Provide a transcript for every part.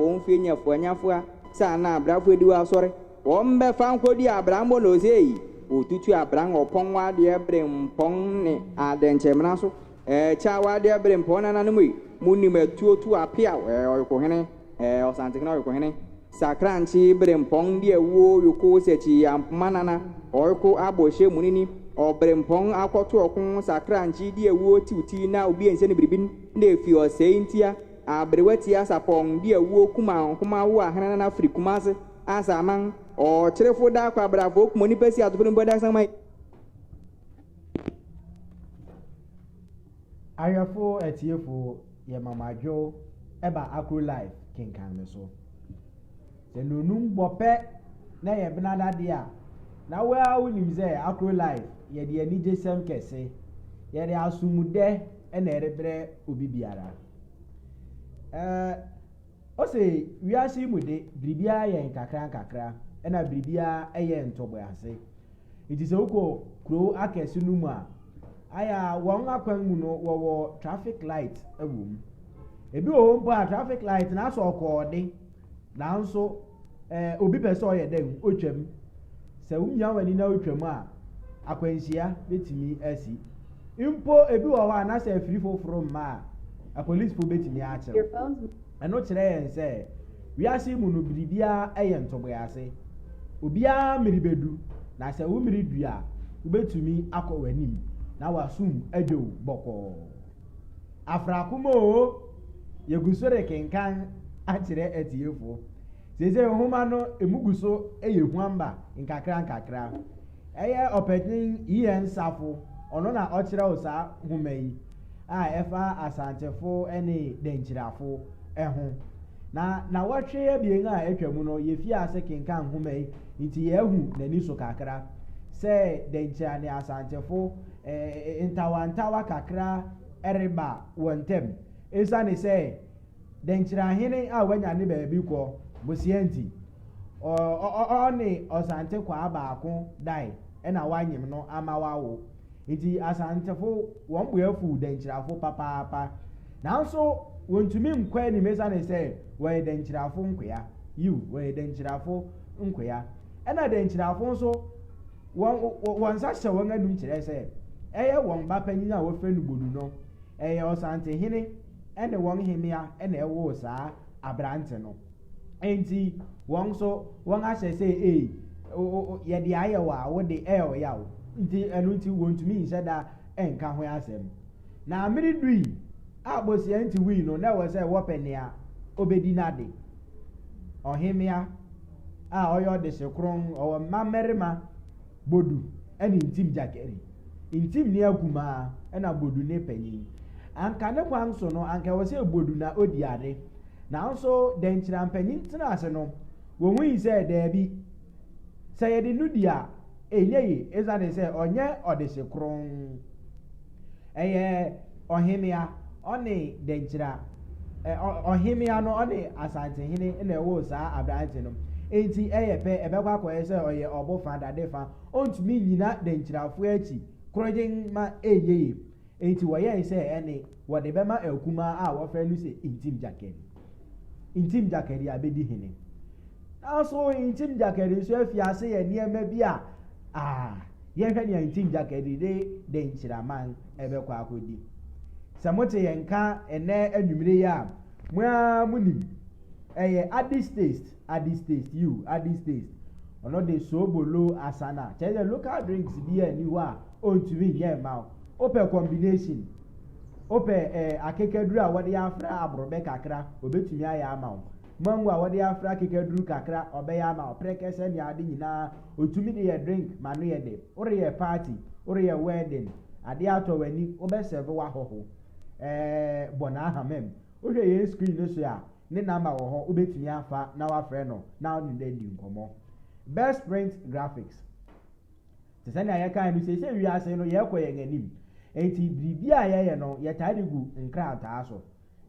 Wɔn fie nyafuanyafoa sɛ ana abrafo edi wɔ asɔre. Wɔn bɛfa nkɔdi abrambɔ na ɔsɛ yi. Otutu abran ɔpɔn wadeɛ bere mpɔn ne adɛnkyɛmena so. Ɛkyɛ awadeɛ bere mpɔn nananom yi. Mu nim atuo tu apeaw ɔyɔkɔhene ɔsantehene ɔyɔkɔhene. Sakrankye bere mpɔn de awuo yoko sɛkyi ampoma nana ɔyɔkɔ abɔhyɛ mu nini. Ɔbere mpɔn akɔto ɔko sakrankye de awuo tiwti na obi nhyɛ no biribi na efi ɔsɛe ntia. Aberewa tia sapɔn de awuo kuma nkoma wo ahene nana firi Kumase asaman ɔkyerefo da akɔ abrafo kuma nipa si atofo no da sama. Ahwɛfo atiefo yɛ mamadwo ɛba Akro Live kenkan me so. Sɛ nonum bɔ pɛ na yɛ bena dade a na waa wonim sɛ Akro Live yɛde anigyesɛm kɛse, yɛde asomdɛ ɛna ɛrebrɛ obi biara. Ɔsɛ wiase mu de biribiara yɛ nkakra nkakra ɛna biribiara ɛyɛ ntɔbɔase. Nti sɛ wokɔ kuro akɛse no mu a, aya wɔn akwan mu no wɔwɔ traffic light ɛwɔ mu. Ebi wɔ hɔ mpo a traffic light na asɔ ɔkɔɔde, nanso obi pɛ sɛ ɔyɛ dɛn otwam. Sɛ womia w'ani na otwam a, akwanhyia betumi asi. Mpo ebi wɔ hɔ a na sɛ afiri foforɔ mma a, apolisifo betumi akyerɛw. Ɛno kyerɛ yɛn sɛ wiase mu no biribiara ɛyɛ ntɔbɔase. Obiara mmiri bɛdu, na sɛ wo mmiri du a, wobɛtumi akɔ w'anim na wasum adwo bɔkɔɔ. Afrakoma o, yɛgu so rekenkan akyerɛ atiefo. Seesei nhoma no emu gu so yɛ huamba nkakra nkakra. Ɛyɛ ɔpanyin E.N. Safo, ɔno na ɔkyerɛw saa nhoma yi a ɛfa Asantefo ne Denkyirafo ho. Na nawɔtwe abien a atwa mu no, yɛfii ase kenkan nhoma yi, nti yɛahu n'ani so kakra sɛ Denkyira ne Asantefo ntawantawa kakra ɛreba wɔn ntam. Esiane sɛ Denkyirahene a wanya ne baabi kɔ Bosia nti, ɔne Ɔsante kwaa baako dae ɛna wanyem no ama wawo. Nti Asantefo wɔn bo afuw Denkyirafo papaapa. Nanso wɔntumi nkɔ anim esiane sɛ wɔyɛ Denkyirafo nkoa. Yiw, wɔyɛ Denkyirafo nkoa. Ɛna Denkyirafo nso wɔn nsa hyɛ wɔn anum kyerɛ sɛ ɛyɛ wɔn ba panyin a wɔfrɛ no Bodu no, ɛyɛ Ɔsantehene ɛne wɔn hemmea ɛna ɛwoo saa aberante no. Enti wɔn nso wɔn ahyɛ sɛ ee yɛde ayɛ wɔ a wode ɛyɛ ɔyaw. Nti ɛno nti wɔntumi nhyɛ da ɛnka ho asɛm. Na mmere dui a Bosia nti wui no, na ɛwɔ sɛ wɔpɛ nea obedi n'ade. Ɔhemmea a ɔyɛ ɔdehye kron, ɔwɔ mma mmarima Bodu ɛne Ntim Gyakari. Ntim ne akumaa ɛna Bodu ne panyin. Anka ne kwan so no, anka ɛwɔ sɛ Bodu na odi ade. Nanso Denkyira mpanyin tena ase no, wɔhui sɛ daabi, sɛ yɛde no di a, ɛnyɛ ye, esiane sɛ ɔnyɛ ɔdehye kron. Ɛyɛ ɔhemmea, ɔne Denkyira, ɔhemmea no ɔne Asantehene na ɛwoo saa aberante no. Enti ɛyɛ pɛ, ɛbɛkɔ akɔyɛ sɛ ɔyɛ ɔbo fa, dade fa, ɔntumi nnyina Denkyirafoɔ akyi korogyen ma ɛnyɛ ye. Enti wɔyɛe sɛ ɛne wɔde bɛma akumaa a wɔfrɛ no sɛ Ntim Gyakari. Ntim Gyakari abɛdi hene. Nanso Ntim Gyakari nso afi ase yɛ nneɛma bi a yɛhwɛ nea Ntim Gyakari de Denkyiraman ɛbɛkɔ akɔdi. Sɛ mote yɛn nka ɛnɛ anwummere yi a, mo ara monim. Ɛyɛ Addis Taste, Addis Taste, you, Addis Taste. Ɔno de sobolo asana, kyerɛ sɛ local drinks bi a ɛni hɔ a ɔntumi nyɛ mma wo. Wopɛ combination, wopɛ akekaduru a wɔde afra aborɔbɛ kakra, obetumi ayɛ ama wo. Mango a wɔde afra akekaduru kakra, ɔbɛyɛ ama wo. Prɛkɛsɛ ne ade nyinaa, otumi de yɛ drink ma no yɛ dɛ. Woreyɛ party, woreyɛ wedding, adeɛ atɔ w'ani, wobɛsɛve w'ahɔho. Bɔ n'ahamam. Wohwɛ yɛn screen no so a, ne number wɔ hɔ, wobɛtumi afa na wafrɛ no na ɔne no adi nkɔmmɔ. Best Print Graphics. Te sɛ nea yɛkae no, seesei wiase no yɛrekɔ yɛn anim. Enti biribi a yɛyɛ no, yɛtaa de gu nkrataa so.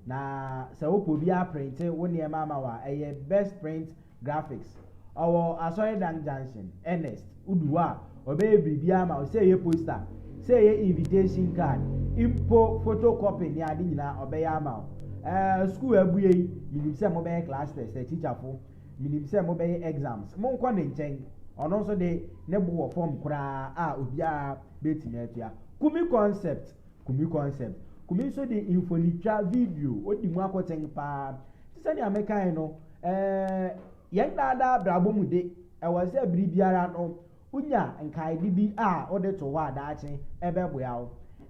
Na sɛ wopɛ obi aprinte wo nneɛma ama wo a, ɛyɛ Best Print Graphics. Ɔwɔ Asɔredan Junction, Ernest. Wodu hɔ a, ɔbɛyɛ biribiara ama wo, sɛ ɛyɛ poster, sɛ ɛyɛ invitation card, mpo photocopy ne ade nyinaa ɔbɛyɛ ama wo. Ɛɛ sukuu abue yi, menim sɛ mobɛyɛ class test, atikyafo. Menim sɛ mobɛyɛ exams. Monkɔ ne nkyɛn. Ɔno nso de, ne bo wɔ fam koraa a obiara bɛtumi atua. Kumi Concept, Kumi Concept. Kumi nso de mfonitwa, video, odi mu akoten paa. Te sɛnea mekae no, ɛɛ yɛn daadaa abrabɔ mu de, ɛwɔ sɛ bere biara no, wonya nkaede bi a wode to hɔ a daakye ɛbɛboa wo.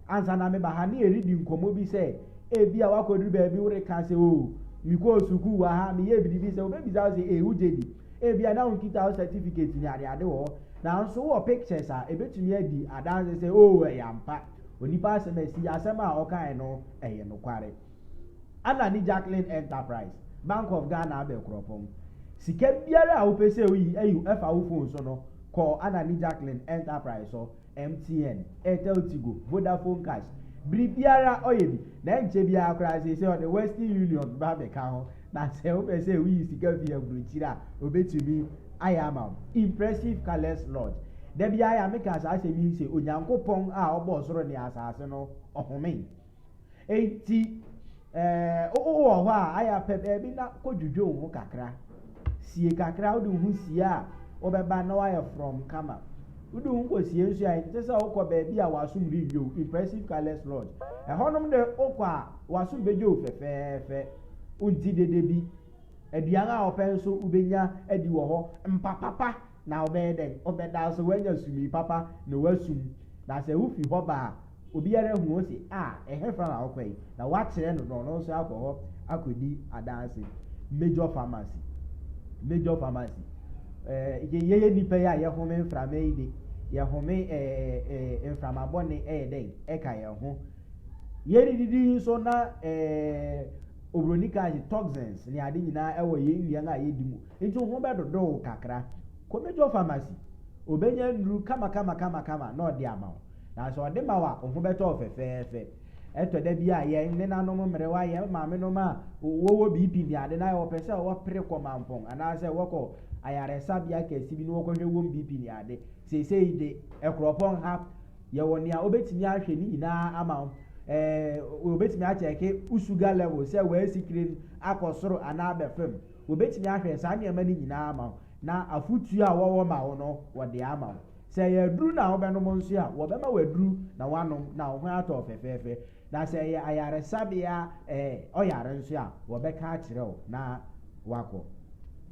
Ansa na meba ha ne yɛredi nkɔmmɔ bi sɛ, ebia woakɔduru baabi woreka sɛ, o, mekɔɔ sukuu wɔ ha, meyɛɛ biribi sɛ, wobɛbisa wo sɛ, ee, wogye di? Ebia na wonkita wo certificate ne adeade wɔ hɔ, nanso wowɔ pictures a ebetumi adi adanse sɛ, o, ɛyɛ ampa. Onipa asɛm asi, asɛm a ɔkae no, ɛyɛ nokware. Anna ne Jacqueline Enterprise, Bank of Ghana abɛ Kuropɔn. Sika biara a wopɛ sɛ woyi ayi ɛfa wo phone so no, kɔ Anna ne Jacqueline Enterprise so, MTN, Airtel Tigo, Vodafone Cash, biribiara ɔyɛ bi. Na ɛnkyɛ biara koraa seesei ɔde Western Union ba abɛka ho. Na sɛ wopɛ sɛ woyi sika fi aburokyiri a, obetumi ayɛ ama wo. Impressive Colours Lodge. Da biara yɛ a meka saa asɛm yi sɛ Onyankopɔn a ɔbɔɔ soro ne asase no, ɔhomee. Enti, ɛɛ, wowɔ hɔ a, ayɛ apɛ baabi na kɔdwudwo wo ho kakra. Sie kakra, wode wo ho sie a, wobɛba na woayɛ frɔmm kama. Wode wo ho kɔsie nso a, ɛnte sɛ wokɔ baabi a w'asom rennwo wo, Impressive Colours Lodge. Ɛhɔnom de, wokɔ a, w'asom bɛdwo wo fɛfɛɛfɛ. Wonte dede bi. Aduan a wopɛ nso, wobɛnya adi wɔ hɔ. Mpa papa na wobɛyɛ dɛn? Wobɛda so, woanya sumii papa na woasum. Na sɛ wofi hɔ ba a, obiara hu wo se, A, ɛhefa na wokɔ yi? Na woakyerɛ no na ɔno nso akɔ hɔ akɔdi adanse. Major Pharmacy. Major Pharmacy. Ɛɛ, yɛyɛ nnipa yi a yɛhome mframa yi de, yɛhome ɛɛ mframa bɔne ɛyɛ dɛn? Ɛka yɛn ho. Yɛredidi yi nso na ɛɛ oburoni kaa sɛ toxins ne ade nyinaa ɛwɔ yɛn nnuan a yɛdi mu. Nti wo ho bɛdodo wo kakra. Kɔ Major Pharmacy. Obenya nnuru kamakamakamakama na ɔde ama wo. Na sɛ ɔde ma wo a, wo ho bɛtɔ wo fɛfɛɛfɛ. Ɛtɔ da bi a, yɛn nenanom mmerewa, yɛn maamenom a wɔwɔ BP ne ade na wɔpɛ sɛ wɔpere kɔ mampɔn anaasɛ wɔkɔ ayaresabea kɛse bi na wɔkɔhwɛ wɔn BP ne ade. Seesei de, ɛkuropɔn ha, yɛwɔ nea obetumi ahwɛ ne nyinaa ama wo. Ɛɛ, obetumi akyɛke wo sugar level sɛ w'asikire no akɔ soro anaa aba fam. Obetumi ahwɛ saa nneɛma no nyinaa ama wo. Na afotu a wɔwɔ ma wo no, wɔde ama wo. Sɛ ɛyɛ aduru na wobɛnom nso a, wɔbɛma wo aduru na woanom na wo ho atɔ wo fɛfɛɛfɛ. Na sɛ ɛyɛ ayaresabea ɛɛ ɔyare nso a, wɔbɛka akyerɛ wo na woakɔ.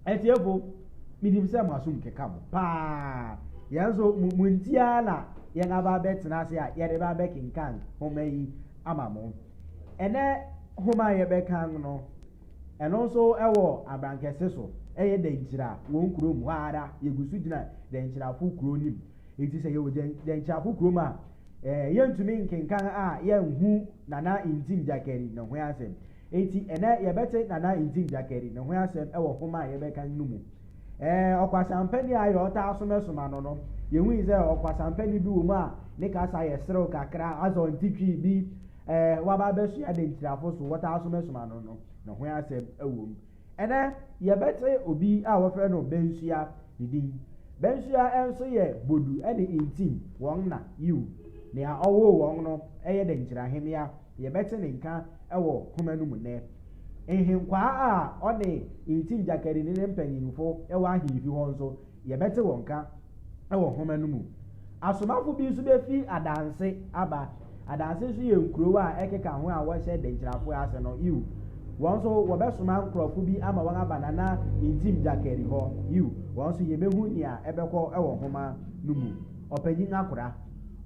Atiefo, minim sɛ mo asom keka mo paa. Yɛn nso, mo, mo nti ara na yɛn aba abɛtena ase a yɛde ba abɛkenkan nhoma yi ama mo. Ɛnnɛ nhoma a yɛbɛkan no, Ɛno nso wɔ Abrankɛse so, ɛyɛ Dɛnkyira wɔn kurom hɔ ara. Yɛgu so gyina Dɛnkyirafo kuro no mu. Enti sɛ yɛwɔ Dɛnkyirafo kurom a, yɛntumi nkenkan a yɛnhu Nana Ntim Gyakari ne ho asɛm. Enti ɛnnɛ yɛbɛte Nana Ntim Gyakari ne ho asɛm wɔ nhoma a yɛbɛkan no mu. Ɔkwasampani a ayɛ ɔtaa somɛsoma no no, yɛhui sɛ ɔkwasampani bi wɔ mu a ne kasa yɛ serew kakra, asɛ ɔnte Twi bi. Ɛɛ, wɔaba abɛsoa denkyirafo so wɔtaa somasoma no no, ne ho asɛm wom. Ɛnnɛ, yɛbɛte obi a wɔfrɛ no Bensua ne din. Bensua nso yɛ Bodu ne Ntim wɔn na, yiw, nea ɔwoo wɔn no yɛ Denkyira hemmea. Yɛbɛte ne nka wɔ nhoma no mu nnɛ. Nhenkwaa a ɔne Ntim Gyakari ne ne mpanyimfo wɔ ahemfi hɔ nso, Yɛbɛte wɔn nka wɔ nhoma no mu. Asomafo bi nso befi Adanse aba. Adanse nso yɛ nkurow a ɛkeka ho a wɔhyɛ Denkyirafo ase no. Yiw, wɔn nso wɔbɛsoma nkurɔfo bi ama wɔaba Nana Ntim Gyakari hɔ. Yiw, wɔn nso yebehu nea ɛbɛkɔ wɔ nhoma no mu. Ɔpanyin Akora.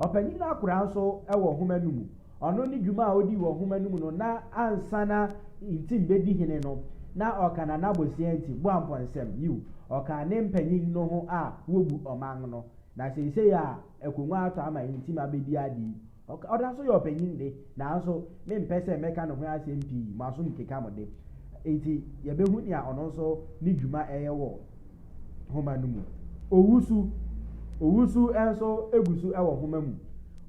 Ɔpanyin Akora nso wɔ nhoma no mu. Ɔno ne dwuma a odii wɔ nhoma no mu no, na ansa na Ntim bedi hene no, na ɔka Nana Bosea Ntim, Boampɔnsɛm, yiw, ɔka ne mpanyin no ho a wobu ɔman no. Na seesei a akongua atɔ ama Ntim abedi ade yi, ɔda so yɛ ɔpanyin de, nanso mempɛ sɛ mɛka ne ho asɛm pii, mo asom keka mo de. Enti yɛbehu nea ɔno nso ne dwuma yɛ wɔ nhoma no mu. Owusu. Owusu nso gu so wɔ nhoma mu.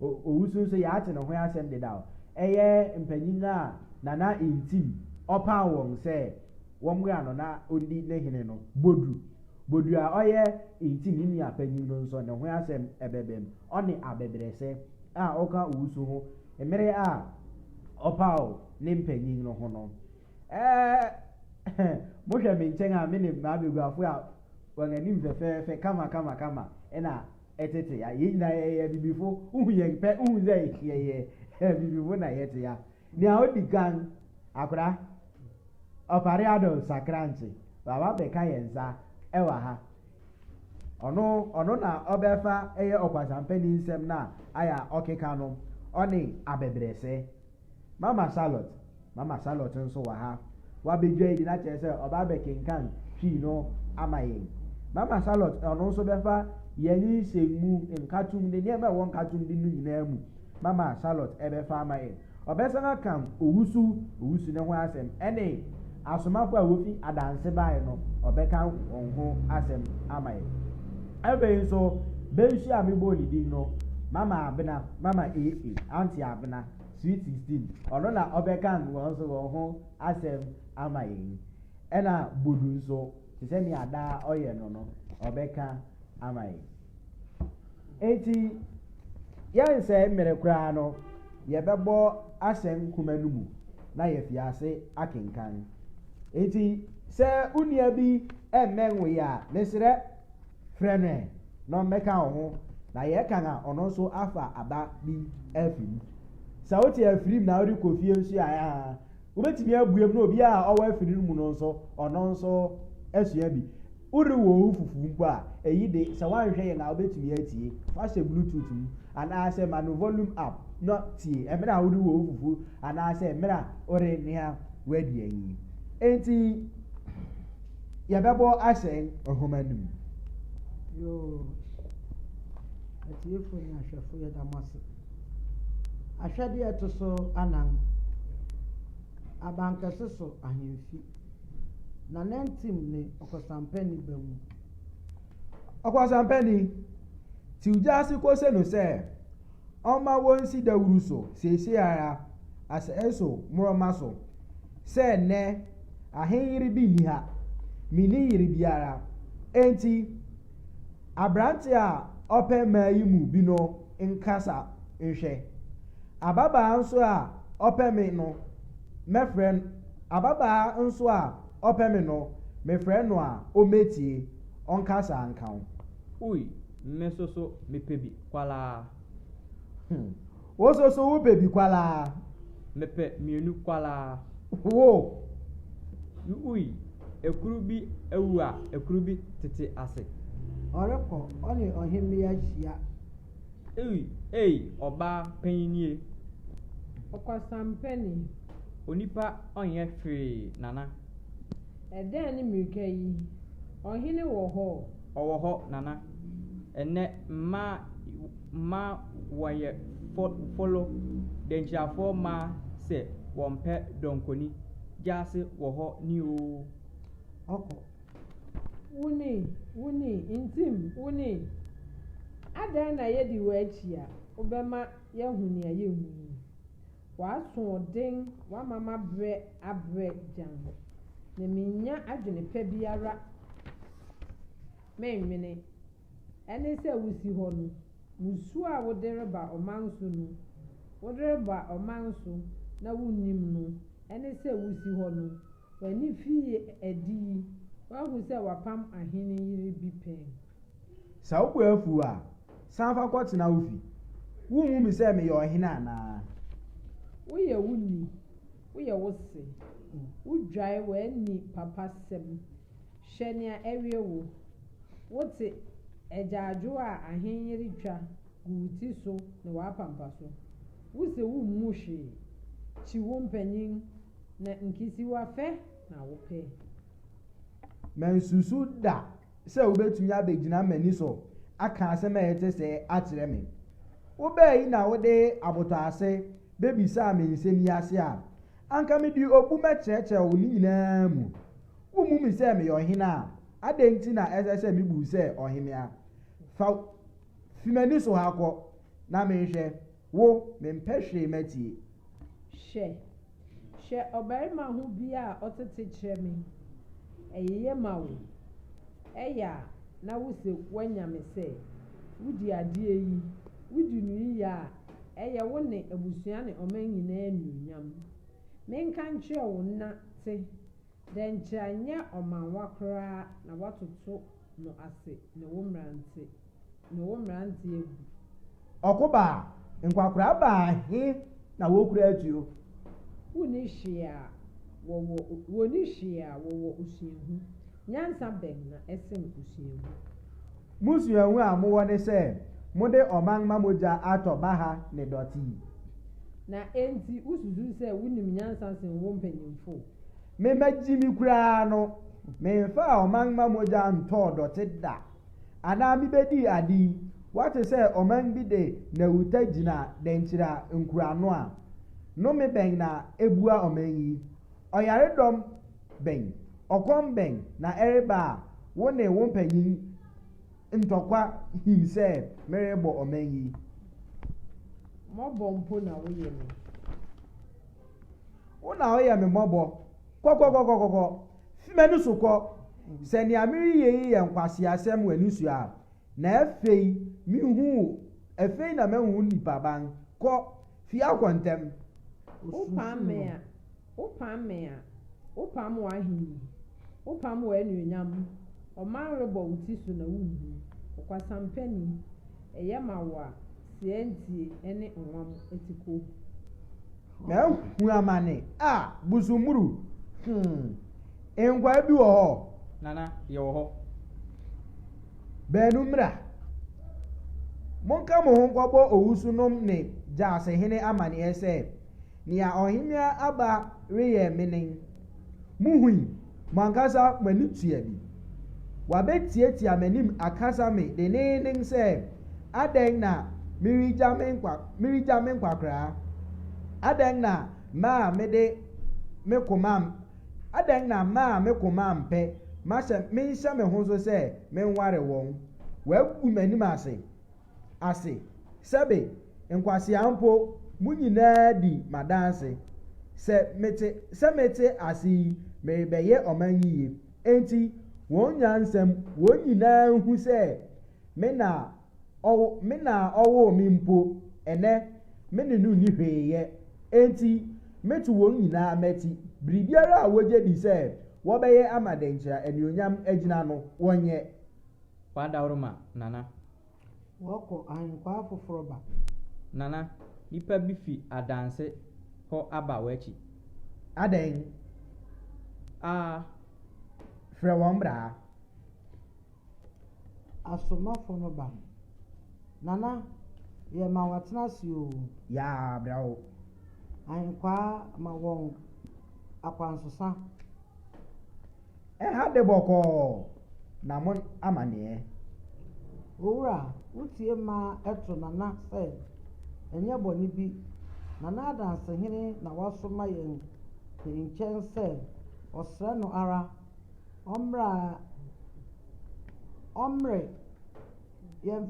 Owusu nso yɛate ne ho asɛm dedaw. Ɛyɛ mpanyin a Nana Ntim ɔpaw wɔn sɛ wɔmmra no na ondi ne hene no. Bodu. Bodu a ɔyɛ Ntim ne nua panyin no nso ne ho asɛm bɛbam. Ɔne Abɛbrɛsɛ a ɔka Owusu ho mmere a ɔpaw ne mpanyin no ho no. Ɛɛ, mohwɛ me nkyɛn a, me ne m'abaguafo a wɔn anim fɛfɛɛfɛ kama kama kama na ɛtete ha. Yɛn nyinaa yɛyɛ abibifo. Wohu yɛn pɛ, wohu sɛ yɛyɛ abibifo na yɛte ha. Nea odi kan, akora, Ɔpare Adolf Sakrankye, waba abɛka yɛn nsa wɔ ha. Ɔno, ɔno na ɔbɛfa ɛyɛ ɔkwasampani nsɛm no a ayɛ a ɔkeka no, ɔne abɛbrɛsɛ. Mama Charlotte, Mama Charlotte nso wɔ ha. Wabedwa yi de na kyerɛ sɛ ɔba abɛkenkan Twi no ama yɛn. Mama Charlotte, ɔno nso bɛfa yɛn nsɛm mu, nkatom de, nneɛma a ɛwɔ nkatom de no nyinaa mu. Mama Charlotte ɛbɛfa ama yɛn. Ɔbɛsan aka owusu, owusu no ho asɛm, ɛne asomafo a wofi adanse bae no, ɔbɛka wɔn ho asɛm ama yɛn. Afei nso, Bensu a mebɔɔ ne din no, Mama Abena, Mama AA, Auntie Abena, Sweet 16, ɔno na ɔbɛka wɔn nso wɔn ho asɛm ama yɛn. Ɛna Bodu nso, te sɛ nea daa ɔyɛ no no, ɔbɛka ama yɛn. Enti, yɛnsɛe mmere koraa no, yɛbɛbɔ asɛm nhoma no mu na yɛafi ase akenkan. Enti, sɛ wo nua bi mmɛn wo yi a, mesrɛ, frɛ no ɛ na ɔmmɛka wo ho, na yɛkan a, ɔno nso afa aba bi afi mu. Sɛ wote afiri mu na worekɔ fie nso a, wobɛtumi abue mu na obiara a ɔwɔ afiri no mu no nso, ɔno nso asua bi. Worewɔ wo fufu mpo a, eyi de, sɛ woanhwɛ yɛn a wobɛtumi atie. Fa hyɛ Bluetooth mu anaasɛ ma no volume up na tie mmerɛ a worewɔ wo fufu anaasɛ mmerɛ a worenoa w'aduan yi. Enti yɛbɛbɔ ahyɛn nhoma no mu. Yoo, atiefo ne ahwɛfo yɛda mo ase. Ahwɛde a ɛto so anan, Abankɛse so ahemfi. Na nantim ne ɔkwasampani ba mu. Ɔkwasampani, tiw gya ase kose no sɛ ɔmma wonsi dawuru so seesei ara, asɛe so mmorɔma so, sɛ nnɛ ahenyere bi nni ha, minni yere biara, enti aberante a ɔpɛ mmaa yi mu bi no nkasa nhwɛ. Ababaa nso a ɔpɛ me no, mɛfrɛ ababaa nso a ɔpɛ me no, mefrɛ no a, ommetie, ɔnkasa nka wo. Ui, me nso so mepɛ bi kwalaa. Wo nso so wopɛ bi kwalaa. Mepɛ mmienu kwalaa. Wo. Ui, ekuru bi awu a, ekuru bi tete ase. Ɔrekɔ, ɔne ɔhemmea hyia. Ui, ei, ɔbaa panyin nie. Ɔkwasampani. Onipa ɔnyɛ hwee, Nana. Ɛdɛn ne mmirika yi? Ɔhene wɔ hɔ? Ɔwɔ hɔ, Nana. Ɛnnɛ mmaa mmaa wɔyɛ folo. Denkyirafoɔ mmaa sɛ wɔmpɛ dɔnkoni. Gyaase wɔ hɔ ni oo. Ɔkɔ. Wo ni, wo ni, ntim, wo ni. Adɛn na yɛdi w'akyi a, wobɛma yɛahu nea yɛnhu yi? W'asoɔden wama mabrɛ abrɛ gyan. Na minnya adwene pa biara mennwene. Ɛne sɛ wusi hɔ no, mmusu a wode reba ɔman so no, wode reba ɔman so na wunnim no, ɛne sɛ wusi hɔ no, w'ani fii adi yi, woahu sɛ wɔapam ahene yere bi pɛn. Sɛ wo bo afuw a, san fa kɔtena wo fi. Wummu me sɛ meyɛ ɔhene anaa? Woyɛ wo ni, woyɛ wo se. Wudwae w'ani papa sɛm. Hwɛ nea ɛrewe wo. Wote agyaadwo a ahenyere twa gu wo ti so ne w'apampa so. Wuse wummu hwee. Kyi wo mpanyin, na nkisiwa fɛ na wopɛ. Mansusuw da sɛ wubetumi abegyina m'ani so aka asɛm a ɛte sɛɛ akyerɛ me. Wobaa yi na wode abotɔase bebisaa me nsɛm yi ase a, anka mede obu mɛkyerɛkyerɛ wo ne nyinaa mu. Wummu me sɛ meyɛ ɔhene a, adɛn nti na ɛsɛ sɛ mibu wo sɛ ɔhemmea? Fa fi m'ani so ha kɔ, na menhwɛ. Wo, mempɛ hwee matie. Hwɛ, hwɛ ɔbarima ho bi a ɔtete kyerɛ me, ɛyeyɛ ma wo. Ɛyɛ a na wose woanya me sɛ, wudi adeɛ yi, wudi no yiye a, ɛyɛ wo ne abusua ne ɔman nyinaa anuonyam. Menka nkyerɛ wo na Mate. Dɛnkyira nyɛ ɔmanwa koraa na woatoto no ase ne wo mmerante ne wo mmerante agu. Ɔko baa, nkwakoraa baa he na wokura atuo? Wonni hwee a wɔwɔ wonni hwee a wɔwɔ osuahu. Nyansa bɛn na ɛsen osuahu? Mo suahu a mowɔ ne sɛ mode ɔman mma mogya atɔ baha ne dɔte yi. Na enti wususuw sɛ wunim nyansa sen wo mpanyimfo? Me magyimi koraa no, memfaa ɔman mma mogya ntɔɔ dɔte da. Anaa mibedii ade yi, woate sɛ ɔman bi de nnawuta gyina dɛnkyira nkuruano a? Nnome bɛn na ebua ɔman yi? Ɔyaredɔm bɛn, ɔkɔm bɛn na ɛreba a wo ne wo mpanyin ntɔkwa him sɛ merebɔ ɔman yi? Mmɔbɔ mpo na woyɛ me. Wo na woyɛ me mmɔbɔ. Kɔkɔkɔkɔkɔ! Fi m'ani so kɔ! Sɛ nea mereyɛ yi yɛ nkwaseasɛm w'ani so a, na afei mihu wo, afei na mahu wo nipaban. Kɔ, fi akɔ ntɛm. Wopam me a, wopam me a, wopam w'ahenni, wopam w'anuonyam. Ɔman rebɔ wo ti so na wunhu. Ɔkwasampani, ɛyɛ ma wo a, seantie ne nwam atiko. Mahu amane a, busummuru, hmm, nkwaa bi wɔ hɔ. Nana, yɛwɔ hɔ. Baanu mmra. Monka mo ho nkɔbɔ owusonom ne Gyaasehene amanneɛ sɛ, nea ɔhemmea aba reyɛ me nen. Muhui, mo ankasa mo ani tua bi. Wabetiatia m'anim akasa me denneennen sɛ, adɛn na meregya me nkwa meregya me nkwakoraa? Adɛn na maa mede me koma adɛn na maa me koma mpɛ mahyɛ menhyɛ me ho so sɛ menware wɔn? Wɔagu m'anim ase ase sɛbe nkwasea mpo mo nyinaa di m'adanse. Sɛ mete sɛ mete ase yi merebɛyɛ ɔman yiye. Enti wɔn nyansam wɔn nyinaa hu sɛ me na ɔwo me na ɔwoo me mpo ɛnɛ me ne no nni hwee yɛ. Enti meto wɔn nyinaa m'akyi. Biribiara a wogye di sɛ wɔbɛyɛ ama dɛnkyira anuonyam agyina no, wɔnyɛ. W'adaworoma, Nana. Wɔkɔ ahenkwaa foforɔ ba. Nana, nnipa bi fi adanse hɔ aba w'akyi. Adɛn? Aa. Frɛ wɔn bra. Asomafo no ba. Nana, yɛma wɔatena ase oo. Yaa, bra o. Ahenkwaa ma wɔn akwansosa. Ɛha de bɔkɔɔ na mo amanneɛ. Owura, wotie ma ɛto Nana sɛ ɛnyɛ bɔne bi. Nana Adansehene na wasoma yɛn ne nkyɛn sɛ ɔsrɛ no ara ɔmmra ɔmmere yɛn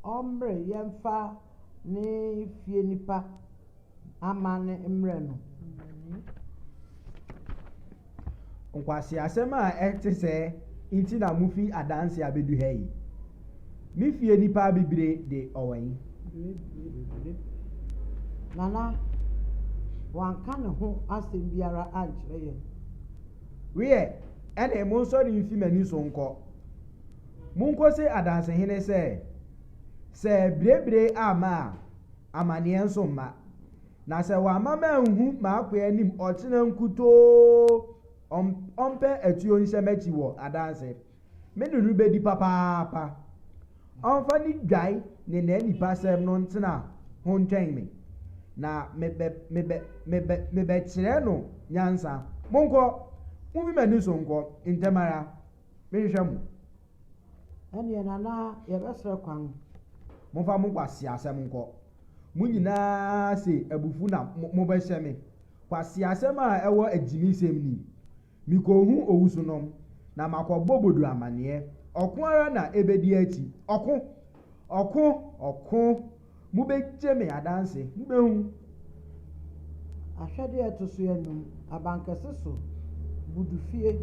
ɔmmere yɛmfa ne fie nipa amanne mmerɛ no. Nkwaseasɛm a ɛte sɛɛ nti na mufi adanse abedu ha yi. Me fie nipa bibire de ɔwɔ yi. Nana, wanka ne ho asɛm biara ankyerɛ yɛn. Wiɛ, ɛne monsɔre mfi m'ani so nkɔ. Monkose adansehene sɛ, sɛ birebire amma a, amanneɛ nso mma. Na sɛ wamma manhu m'akoa anim ɔkyena nkutoo ɔmpɛ atuo nhyɛ m'akyi wɔ adanse. Me ne no bedi papaapa. Ɔmfa ne dwae ne n'anipasɛm no ntena ho ntwɛn me, na mebɛ mebɛ mebɛ mebɛkyerɛ no nyansa. Monkɔ! Mumfi m'ani so nkɔ ntɛm ara. Menhwɛ mo. Ɛneɛ Nana, yɛbɛsrɛ kwan. Momfa mo nkwaseasɛm nkɔ. Mo nyinaa se abufuw na mobɛhyɛ me. Kwaseasɛm a ɛwɔ agyimisɛm ni. Mikohu owusonom, na makɔbɔ Bodu amanneɛ. Ɔko ara na ebedi akyi. Ɔko! Ɔko! Ɔko! Mubegye me adanse. Mubehu. Ahwɛde a ɛto so anum, abankɛse so, Budu fie.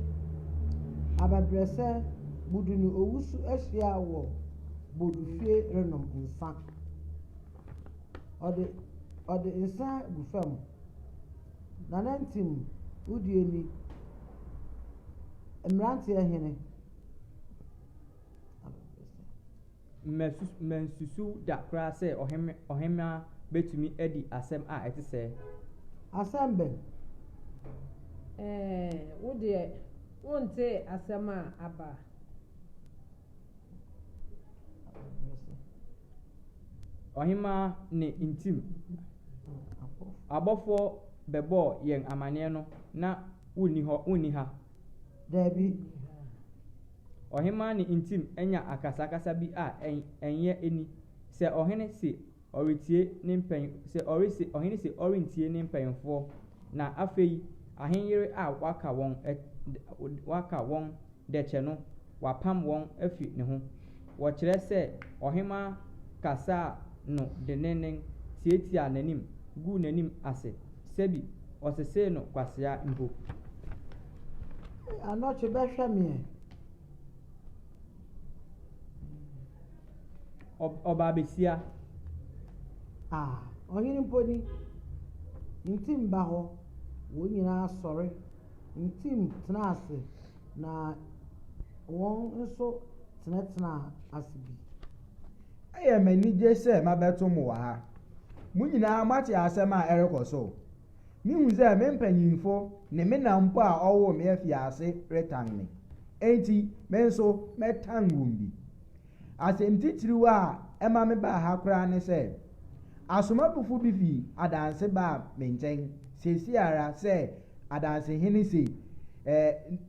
Abɛbrɛsɛ, Budu ne Owusu ahyia wɔ Bodu fie renom nsa. Ɔde ɔde nsa gu fam. Nana Ntim. Wo deɛ ni, mmeranteɛ hene. Mansusuw da koraa sɛ ɔhemmaa betumi adi asɛm a ɛte sɛɛ. Asɛm bɛn? Ɛɛ, wo deɛ, wontee asɛm a aba? Ɔhemmaa ne Ntim abɔfoɔ bɛbɔɔ yɛn amanneɛ no, na wonni hɔ, wonni ha. Dabi. Ɔhemmaa ne Ntim anya akasakasa bi a ɛnyɛ ani. Sɛ ɔhene se ɔretie ne mpany sɛ ɔrese ɔhene se ɔrentie ne mpanyimfoɔ, na afei ahenyere a waka wɔn waka wɔn dɛkyɛ no, wapam wɔn afi ne ho. Wɔkyerɛ sɛ ɔhemmaa kasaa no denneennen, tiatiaa n'anim, guu n'anim ase, sɛbi ɔsesee no kwasea mpo. Anɔkye bɛhwɛ me ɛ. Ɔbaabasia. Ah, ɔhene mpo ni. Nti mba hɔ, wɔn nyinaa sɔre. Ntim tenaa ase, na wɔn nso tenatenaa ase bi. Ɛyɛ me anigye sɛ mabɛto mo wɔ ha. Mo nyinaa moate asɛm a ɛrekɔ so. Mihu sɛ me mpanyimfo ne me na mpo a ɔwoo me afi ase retan me. Enti me nso mɛtan wɔn bi. Asɛm titiriw a ɛma mebaa ha koraa ne sɛ, asomafo bi fi Adanse baa me nkyɛn seesei ara sɛ Adansehene se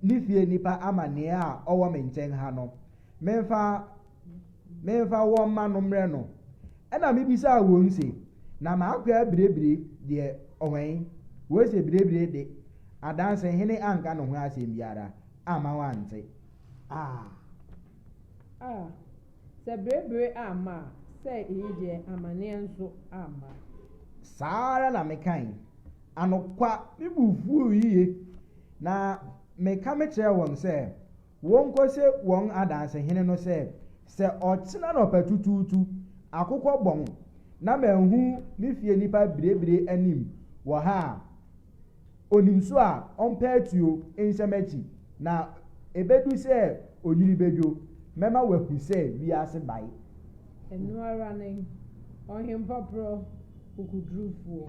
ne fie nnipa amanneɛ a ɔwɔ me nkyɛn ha no, memfa memfa wɔn mma no mmrɛ no. Ɛnna mibisaa wɔn se, Na m'akoa Birebire deɛ ɔwɛn? Wose Birebire de, Adansehene anka ne ho asɛm biara amma wɔante. Ah! Ah! Sɛ Birebire amma a, sɛ eyi deɛ amanneɛ nso amma. Saa ara na mekae. Anokwa, me bo fuw yiye, na meka mekyerɛɛ wɔn sɛ wonkose wɔn adansehene no sɛ, sɛ ɔkyena anɔpatutuutu akokɔ bɔn na manhu me fie nnipa birebire anim wɔ ha a, onim so a ɔmpɛ atuo nhyɛ m'akyi, na ebedu sɛ onwini bedwo, mɛma wahu sɛ wiase bae. Ɛno ara ne, Ɔhempɔporɔ kokodurufoɔ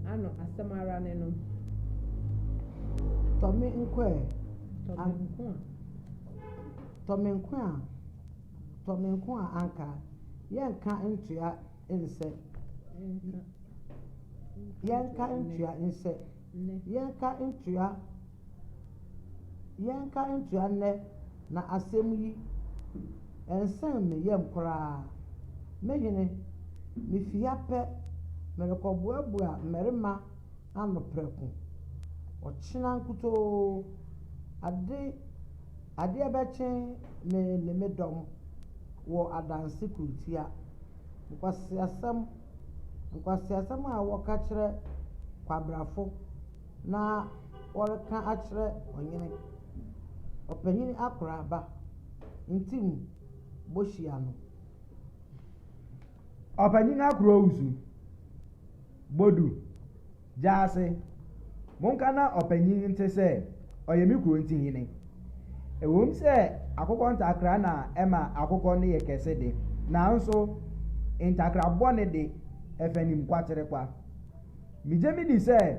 ano asɛm ara ne no. Tɔ me nko ɛ. Tɔ me nko a. Tɔ me nko a, tɔ me nko a anka yɛnka ntua nsɛ. Yɛnka ntua nsɛ. Yɛnka ntua yɛnka ntua nnɛ na asɛm yi ɛnsen me yam koraa. Me hene, mifi ha pɛ, merekɔboaboa mmarima ano prɛko. Ɔkyena nkutoo, ade adeɛ bɛkye me ne me dɔm wɔ adanse kurotia. Nkwaseasɛm, nkwaseasɛm a wɔka kyerɛ kwabrafo na wɔreka akyerɛ ɔhene, ɔpanyin akora ba, ntim bohyia no. Ɔpanyin akora owusu, Bodu, Gyaase, monka na ɔpanyin nte sɛ ɔyɛ me kuro nti hene. Ɛwom sɛ akokɔ ntakra na ɛma akokɔ no yɛ kɛse de, nanso ntakra bɔne de, ɛfɛnim kwaterekwa. Migye midi sɛ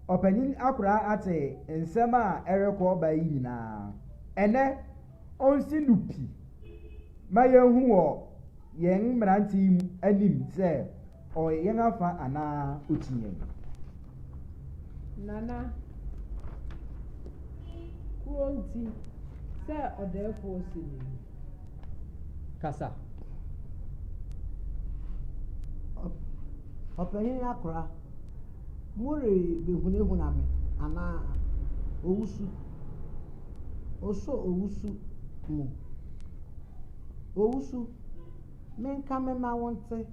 ɔpanyin akora ate nsɛm a ɛrekɔ ba yi nyinaa. Ɛnnɛ, onsi no pi ma yenhu wɔ yɛn mmerante yi anim sɛ ɔyɛ yɛn afa anaa okyi yɛn. Nana, kuro nti sɛ ɔdɛɛfoɔ si no yi. Kasa. Ɔpanyin akora, morebɛhunahuna me anaa? Owusu. Osɔ owusu mu. Owusu, menka memma wonte,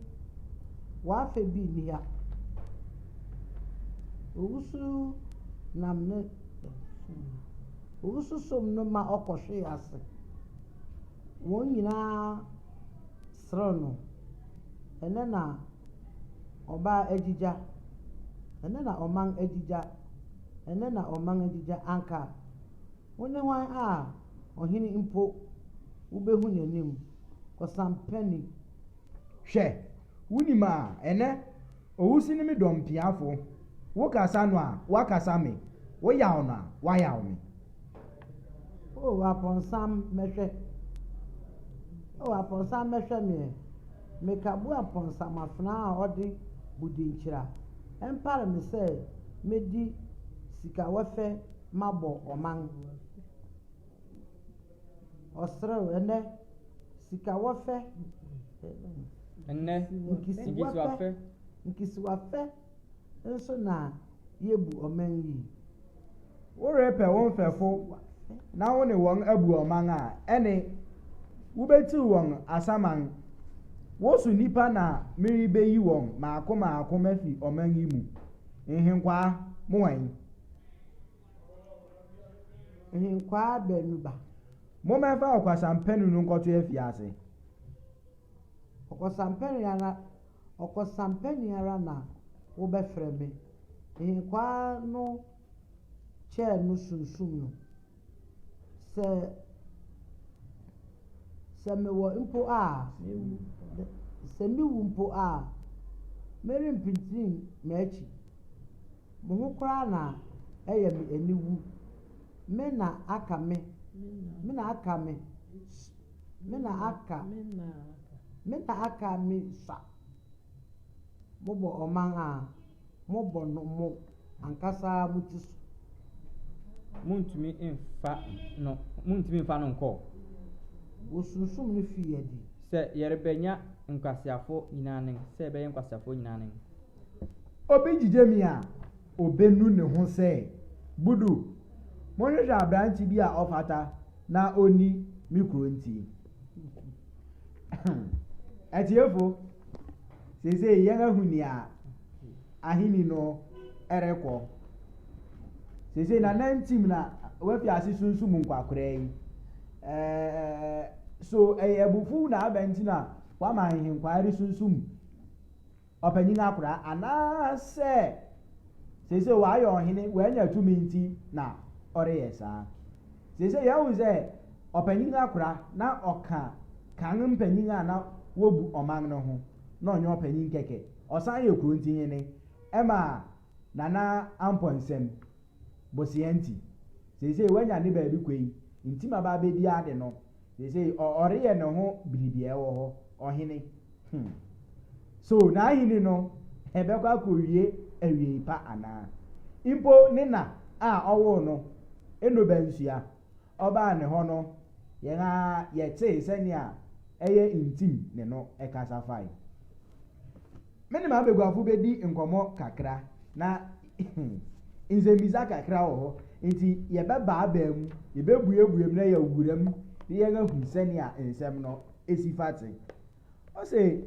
w'afɛ bi nni ha. Owusu nam ne Owusu som no ma ɔkɔhwee ase. Wɔn nyinaa serew no. Ɛnnɛ na ɔbaa agyigya. Ɛnnɛ na ɔman agyigya. Ɛnnɛ na ɔman agyigya anka wo ne hwan a ɔhene mpo wubehu n'anim, kɔsampani. Hwɛ, wunim a, ɛnnɛ, owusi ne me dɔm piafo. Wokasa no a, woakasa me, woyaw no a, woayaw me. O apɔnsam mɛhwɛ, O apɔnsam mɛhwɛ me ɛ, Mekaboa pɔnsam afenaa a ɔde budenkyira, Ɛmpare me sɛ medi sikawɛfɛ mabɔ ɔman. Ɔserew, ɛnnɛ, sikawɔfɛ, Ɛnnɛ, nkisiwafɛ, nkisiwafɛ nso na yebu ɔman yi. Worepɛ wo mfɛfo na wo ne wɔn abu ɔman a, ɛnne wubetiw wɔn asaman. Wo so nnipa na merebeyi wɔn mmaako mmaako mafi ɔman yi mu. Nhenkwaa, mowɛn. Nhenkwaa baanu ba. Mommɛfa ɔkwasampani no nkɔto afiase. Ɔkwasampani ara, ɔkwasampani ara na wobɛfrɛ me. Nhenkwaa no kyɛɛ no sunsum no. Sɛ, sɛ mewɔ mpo a, sɛ miwu mpo a, merempintirim m'akyi. Mo ho koraa na ɛyɛ me aniwu. Me na aka me, me na aka me, me na aka, me na aka me sua. Mobɔ ɔman a, mobɔ no mo ankasa mo ti so. Montumi mfa no, montumi mfa no nkɔ. Wosunsum no fii adi. Sɛ yɛrebɛnya nkwaseafo nyinaa nen, sɛ yɛbɛyɛ nkwaseafoɔ nyinaa nen. Obi gyigye me a, obenu ne ho sɛ, Budu, monhwehwɛ aberante bi a ɔfata na onni me kuro nti. Atiefo, seesei yɛn ahu nea ahenni no rekɔ. Seesei na nantim na wafi ase sunsum nkwakoraa yi. Ɛɛ, so ɛyɛ abufuw na aba nti na wama ahenkwaa resunsum ɔpanyin akora anaasɛ seesei wayɛ ɔhene, wanya tumi nti na ɔreyɛ saa. Seesei yɛahu sɛ ɔpanyin akora na ɔka kan mpanyin a na wobu ɔman no ho, na ɔnyɛ ɔpanyin kɛkɛ, ɔsan yɛ kuro ntihene. Ɛma Nana Amponsem bosea nti, seesei wanya ne baabi kɔ yi, nti ma ba abɛdi ade no, seesei ɔreyɛ ne ho biribi a ɛwɔ hɔ, ɔhene. Hmm. So n'ahenni no ɛbɛkɔ akɔwie awiei pa anaa? Mpo ne na a ɔwoo no, Enobansua, ɔbaa ne hɔ no, yɛn ara yɛtee sɛnea ɛyɛ ntim ne no kasa fae. Me ne m'abaguafo bedi nkɔmmɔ kakra, na nsɛmmisa kakra wɔ hɔ, nti yɛbɛbaabaa mu, yɛbɛbuebue mu na yɛawura mu na yɛahu sɛnea nsɛm no si fa te. Ɔse,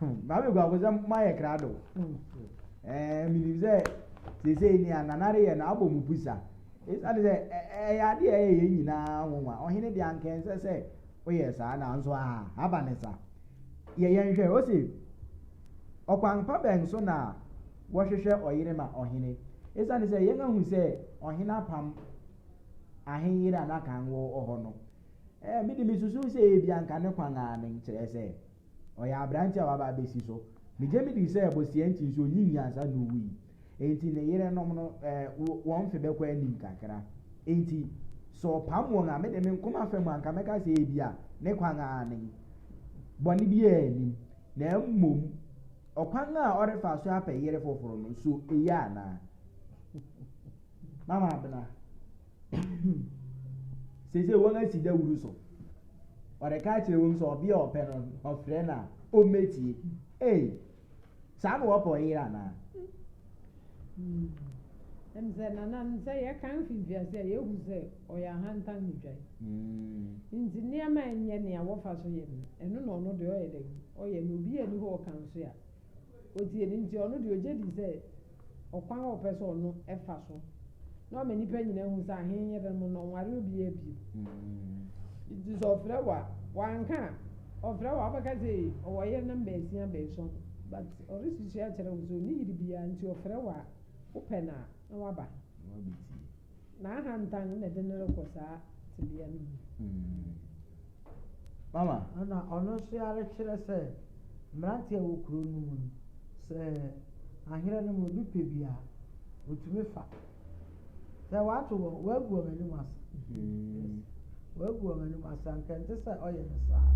m'abaguafo sɛ moayɛ krado. Ɛɛ, menim sɛ seesei nea Nana reyɛ no abɔ mo pusa. Esiane sɛ ɛyɛ adeɛ a ɛyɛ yɛn nyinaa nwonwa. Ɔhene deɛ anka ɛnsɛ sɛ woyɛ saa, nanso a, aba ne sa. Yɛ yɛn hwɛ, ose, Ɔkwan pa bɛn so na wɔhwehwɛ ɔyere ma ɔhene? Esiane sɛ yɛn ahu sɛ ɔhene apam ahenyere a na kan wɔ hɔ no, eh, me de misusuw sɛ ebia anka ne kwan ara ne kyerɛ sɛ ɔyɛ aberante a waba abesi so. Migye midi sɛ Bosia nti nso onyinii ansa na owui. Enti ne yerenom no, eh, wɔn mfe bɛkɔ anim kakra. Enti sɛ ɔpam wɔn a, me de me nkoma fa mu anka mɛka sɛ ebia ne kwan ara ne. Bɔne biara nnim. Na mmom, ɔkwan a ɔrefa so apɛ yere foforo no, so eye anaa? Mama Abena, seesei wɔn asi dawuru so. Ɔreka akyerɛ wɔn sɛ ɔbea a ɔpɛ no, ɔfrɛ no a, ɔmmɛtie. Ei, saa na wɔpɛ ɔyere anaa? Ɛm sɛ nana no sɛ yɛka mfimfiase a yɛhu sɛ ɔyɛ ahantan ne dwan. Nti nneɛma a ɛnyɛ nea wɔfa so yɛ no, ɛno na ɔno deɛ ɔyɛ dɛn? Ɔyɛ na obi ani hɔ ɔka nso a, ɔtie no nti ɔno deɛ ɔgye di sɛ ɔkwan a ɔpɛ sɛ ɔno ɛfa so na ɔma nnipa nyinaa hu sɛ ahen yerenom no ɔnware obiara bio. Nti sɛ ɔfrɛ wo a, wanka a, ɔfrɛ wo a wobɛka sɛ ɔwɔ yerenom baasia baason but ɔresusu akyerɛ wo sɛ ɔnni yere biara nti ɔfrɛ wo a. Wopɛ no a, na woaba. N'ahantan na ɛde no rekɔ saa tebea no mu. Mama. Ɛna ɔno nso ara kyerɛ sɛ mmeranteɛ a ɛwɔ kuro no mu no, sɛ ahene no mu obi pɛ bi a, ɔtumi fa. Sɛ wato wɔn, wagu wɔn anim ase. Yes. Wagu wɔn anim ase, anka ɛnte sɛ ɔyɛ no saa.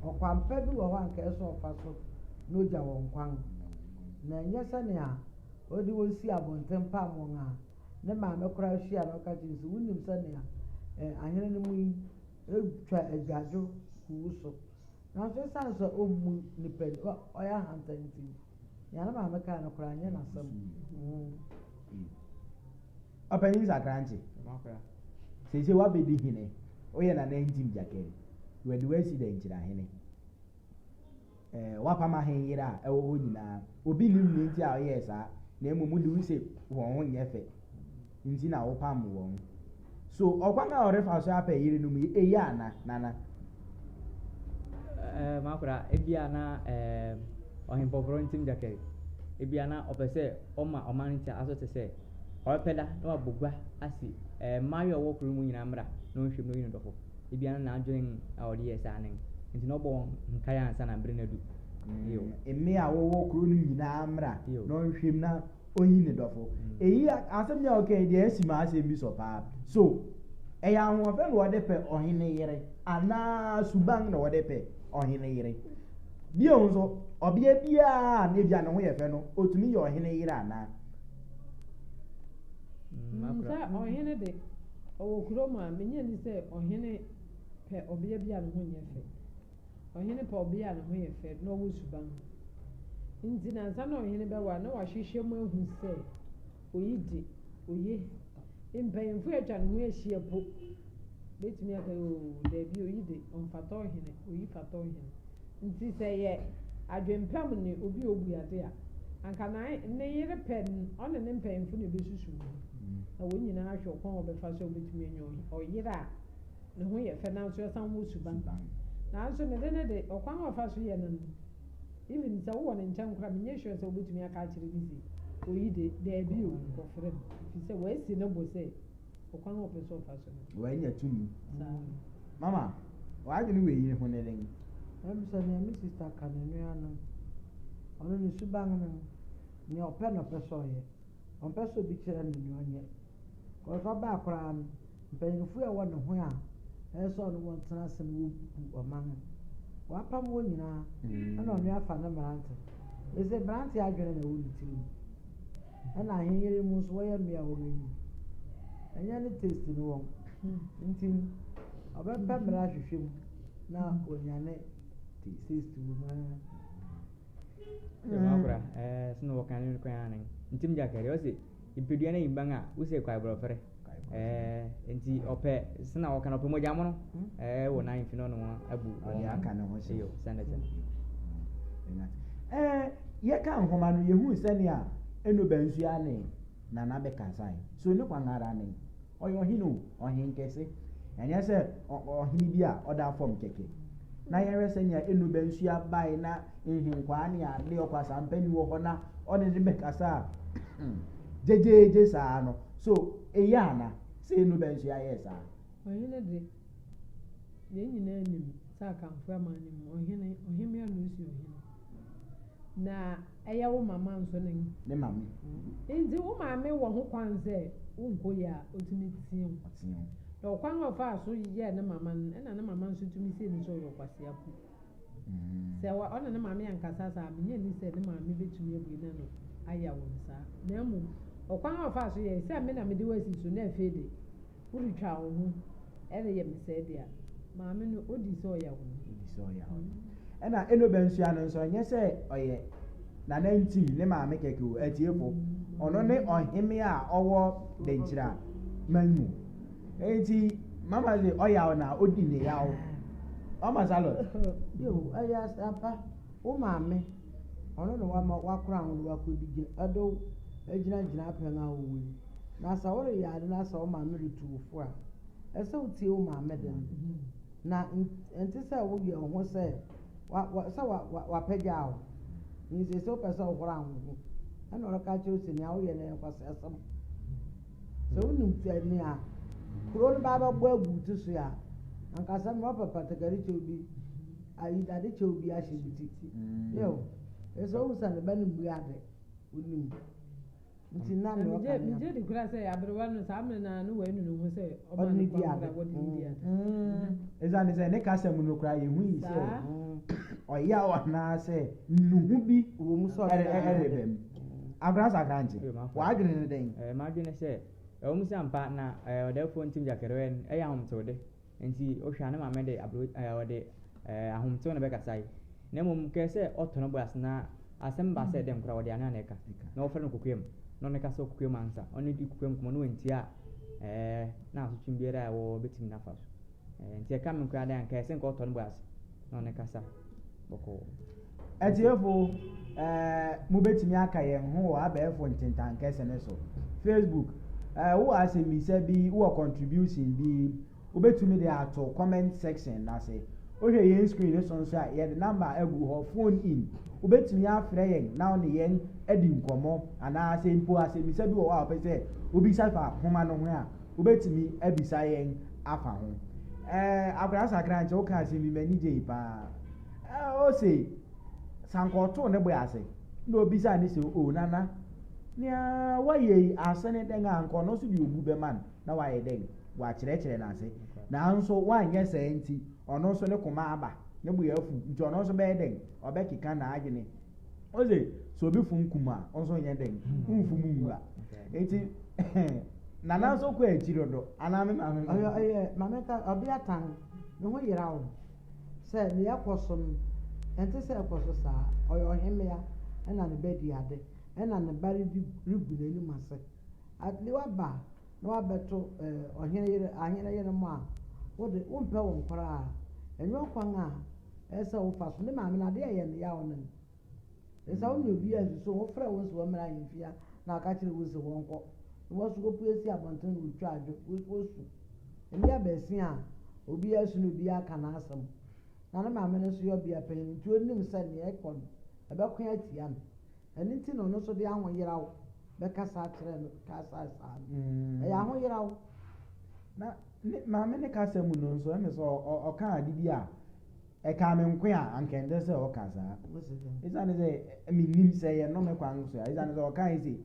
Ɔkwan pa bi wɔ hɔ anka ɛsɛ ɔfa so na ogya wɔn kwan. Na ɛnyɛ sɛnea ɔde wɔn si abɔnten pam wɔn a ne maame koraa hyia na ɔka kyerɛ sɛ wonim sɛnea eh, ahene no mu yi twa agyaadwo gu wo so. Nanso esiane sɛ ommu nnipa ni, ɔyɛ ahantan nti, nea ne maame kae no koraa nyɛ n'asɛm. Ɔpanyin Sakrankye, seesei woabɛdi hene, woyɛ Nana Ntim Gyakari, wɔde wo asi Dankyirahene. Ɛɛ, woapam ahenyere a ɛwɔ hɔ nyinaa. Obi nnim nea nti a ɔyɛɛ saa, na mmom wode wo se wɔn ho nyɛ fɛ nti na wopam wɔn. So ɔkwan a ɔrefa so apɛ yerenom yi, eye ana, Nana? Ɛɛ, m'akora, ebia na ɛɛ, Ɔhempɔporɔ Ntim Gyakari, ebia na ɔpɛ sɛ ɔma ɔman no ti aso te sɛ ɔrepɛ da na wabɔ gua ase ɛɛ, mmaayewa a wɔwɔ kuro no mu nyinaa mmra na ɔnhwɛ mu na ɔyi no dɔfo. Ebia na n'adwene a ɔde yɛɛ saa no nti na ɔbɔ wɔn nkae ansa na bere no adu. Yiw. Mmea a wɔwɔ kurow no nyinaa mmra Yiw. na ɔnhwɛ mu na onyi ne dɔfo. Eyi asɛm yi a ɔka yi deɛ asi m'asɛm bi so paa. So ɛyɛ ahoɔfɛ na wɔde pɛ ɔhene yere anaa suban na wɔde pɛ ɔhene yere? Bio nso, ɔbea biara a na ebia ne ho yɛ fɛ no, otumi yɛ ɔhene yere anaa? Sɛ ɔhene de, ɔwɔ kurom a, minnye nni sɛ ɔhene pɛ ɔbea bi a ne ho nyɛ fɛ. Ɔhene pɛ ɔbea a ne ho yɛ fɛ na ɔwɔ suban. Nti na ansa na ɔhene bɛware na wahwehwɛ mu ahu sɛ oyi de, oye. Mpanyimfo a atwa ne ho ahyia po betumi aka oo, dabi, oyi de, ɔmfata ɔhene, oyi fata ɔhene. Nti sɛ ɛyɛ adwempam ne obi a obu ade a, anka na ne yere pɛ ɔne ne mpanyimfo na ebesusuw ho, na wɔn nyinaa ahwɛ ɔkwan a wɔbɛfa so a wobetumi anya ɔyere a ne ho yɛ fɛ nanso ɔsan wɔ suban. Nanso ne de no de, ɔkwan a ɔfa so yɛ no no, even sɛ wowɔ ne nkyɛn koraa a, menyɛ sure sɛ wobetumi aka akyerɛ no se, oyi de, daabi o, kɔfrɛ no, efisɛ wasi ne bo sɛ Ɔkwan a ɔpɛ sɛ ɔfa so no. Wanya tumi. Saa. Mama, w'adwene wɔ eyi ho ne dɛn? Ɛm sɛ nea me sista ka no ɛno ara no. Ɔno ne suban no, nea ɔpɛ na ɔpɛ sɛ ɔyɛ. Ɔmpɛ sɛ obi kyerɛ no nea ɔnyɛ. Cause ɔbaa koraa no, mpanyimfo a ɛwɔ ne ho a ɛyɛ sɛ ɔne wɔn tena ase no wɔbu ɔman no. Wapam wɔn nyinaa ɛna ɔno afa ne mmerante. Ɛsɛ mmerante adwene na ɛwɔ ne tirim. Ɛna ahenyere mu nso wɔyɛ mmea a wɔn anyin. Ɛnyɛ ne taste no wɔn. Nti ɔbɛpɛ mmerɛ ahwehwɛ mu na wanya ne taste wɔ mu ara. Sɛ wɔn akora ɛɛ sɛ na wɔka ne kwan anan. Nti mu gya kɛre ɔse nipadua no ayimban a wosɛ kwae borɔfere. Ɛɛ nti ɔpɛ sɛ na wɔka no ɔpɛ mogya mono ɛɛ wɔ nan mfi no ɔno abu wɔn. Ɔde aka ne ho hyɛ. Eyo sɛ na kyɛ. Ɛɛ yɛka nhoma no yɛhuu sɛnea Eno Bansua ne Nana bɛkasae. So ne kwan ara ne? Ɔyɛ ɔhene o, ɔhenkɛse. Ɛnyɛ sɛ ɔhene bi a ɔda fam kɛkɛ. Na yɛhwɛ sɛnea Eno Bansua bae na nhenkwaa ne ade ɔkwasampani wɔ hɔ na ɔne no bɛkasa a gyegyeegye saa no. So eye ana sɛ Eno Bansua yɛɛ saa? Ɔhene de, yɛn nyinaa nim sɛ Akanfoɔ aman no mu, ɔhene, ɔhemmea na ɔsi ɔhene. Na ɛyɛ wo mama nso ne. Ne maame. Nti wo maame wɔ ho kwan sɛ wonkɔ yie a, ɔtumi tea wo. Ɔtea wo. Na ɔkwan a ɔfaa so yɛɛ ne mama no, ɛna ne mama nso tumi see no sɛ ɔyɛ ɔkwasea po. Sɛ ɔne ne maame ankasa saa a, mennye nni sɛ ne maame bɛtumi abue n'ano ayaw no saa. Na mmom, ɔkwan a ɔfaa so yɛe, sɛ me na mede wo asi so na afei de, woretwa wo ho reyɛ me sɛɛ de a, maame no, odi sɛ ɔyaw no. Odi sɛ ɔyaw no. Ɛna Eno Bɛnsua no nso, ɛnyɛ sɛ ɔyɛ Nana Ntim ne maame kɛkɛ o, atiefo. Ɔno ne ɔhemmea a ɔwɔ Denkyira man mu. Enti mama de ɔyaw na odi ne yaw. Mama Charlotte. Yo, ɛyɛ ampa. Wo maame, ɔno na wama wakora ho de wakɔdi gyina ɛde wo agyina gyinapɛn a wowɔ yi. Na sɛ woreyɛ ade na sɛ wo maame retu wo fo a, ɛsɛ sɛ wotie wo maame de no. Na ɛnte sɛ woyɛ wo ho sɛ wa wa sɛ wa wa wapagya wo. Nti sɛ wopɛ sɛ wohora wo ho. Ɛna ɔreka akyerɛ wo sɛ nea woyɛ no yɛ nkwaseasɛm. Sɛ wonim sɛ nea kuro no ba bɛbɔ agu wo ti so a, anka asɛm no woapɛ patakari kyɛw bi, ayi dade kyɛw bi ahyɛ wo ti. Yo, ɛsɛ wohu sɛ ne ba no mmu ade, wonim. Nti na nea ɔka no Megye di koraa sɛ aberewa no saa mmerɛ no ara no wanu ne ho sɛ ɔma ɔde no ne di kwan ade. koraa wɔde ne di ade. Ɛsiane sɛ ne kasa mu no koraa yɛhui sɛ Saa. ɔyaw anaasɛ nnuhu bi Wɔ mu sɛ ɔde ne di ade. ɛreba mu. Akora Sakrankye, Yo, m'afa. w'adwene ne dɛn? M'adwene sɛ, ɛwɔ mu sɛ ampa na ɔdɛɛfoɔ Ntim Gyakɛreɛ no ɛyɛ ahomtewde, nti wohwɛ a ne maame de abro ɔde ahomtew na bɛkasae. Na mmom kɛɛ sɛ ɔtɔ no bo ase na asɛm ba sɛ dɛn koraa ɔde ano na ɛka. Na wɔfrɛ no kokoam, na ɔno kasa wɔ kokoam ansa. Ɔno di kokoam nkɔmmɔ na wantie a, na asotwe biara a ɛwɔ hɔ bɛtumi no afa so. Nti ɛka me koraa dɛn a, nka ɛsɛ nka ɔtɔ no bo ase na ɔno kasa bɔkɔɔ. Atiefo, mobɛtumi aka yɛn ho wɔ abɛɛfo ntentan kɛse no so. Facebook, wowɔ asɛmmisa bi, wowɔ contribution bi, wobɛtumi de ato comment section n'ase. Wohwɛ yɛn screen no so nso a, yɛde number agu hɔ, phone in. Wobɛtumi afrɛ yɛn na wo ne yɛn adi nkɔmmɔ anaasɛ mpo asɛmmisa bi wɔ hɔ a wopɛ sɛ wobisa fa nhoma no ho a, wobɛtumi abisa yɛn afa ho. Akwadaa Sakrankye, woka asɛm bi m'ani gyei paa. Ɔse sanka ɔtoo ne bo ase na obisa ne sɛ, o nana, nea wayɛ yi ase ne dɛn a nka ɔno nso de obu bɛma no na wayɛ dɛn wakyerɛkyerɛ n'ase. Nanso wanyɛ saa nti ɔno nso ne koma aba, ne bo afu nti ɔno nso bɛyɛ dɛn ɔbɛkeka n'adwene. Ɔse sɛ obi fom kum a ɔnso nyɛ dɛn mfom nwura. Nti nana nso kɔ akyi dodo anaa me maame no. Ɔyɛ ɔyɛ maame ka ɔbeatan ne ho yera wo sɛ nea ɛkɔ so no ɛnte sɛ ɛkɔ so saa. Ɔyɛ ɔhemmea ɛna ne ba di ade ɛna ne ba redi regu n'anim ase. Ade waba na wabɛto ɔhene yere ahene yere mu a wode wompɛ wɔn koraa. Ɛnyɛ ɔkwan a ɛsɛ sɛ wofa so. Ne maame no ade a ɛyɛ ne yaw no no. Ɛsɛ wo ne obi ansusu ho, wofrɛ wo nso wɔmmra ahemfie na aka kyerɛ wo sɛ wɔnkɔ. Na wɔso wɔpue si abɔnten na wɔtwa adwo, wɔsu. Mmea baasia a obiara su na obiara ka n'asɛm. Na ne maame no nso yɛ ɔbea panyin nti onim sɛ nea ɛkɔ no ɛbɛko atia no. Ɛno nti na ɔno nso de ahoyeraw bɛkasa akyerɛ no kasae saa no. Ɛyɛ ahoyeraw. Na ne maame ne kasa mu no nso ɛmɛ sɛ ɔka ade bi a ɛka me nko a anka ɛntɛ sɛ ɔka saa. Ɛsiane sɛ mennim sɛ yɛ nnome kwan so a, ɛsiane sɛ ɔka yi sɛ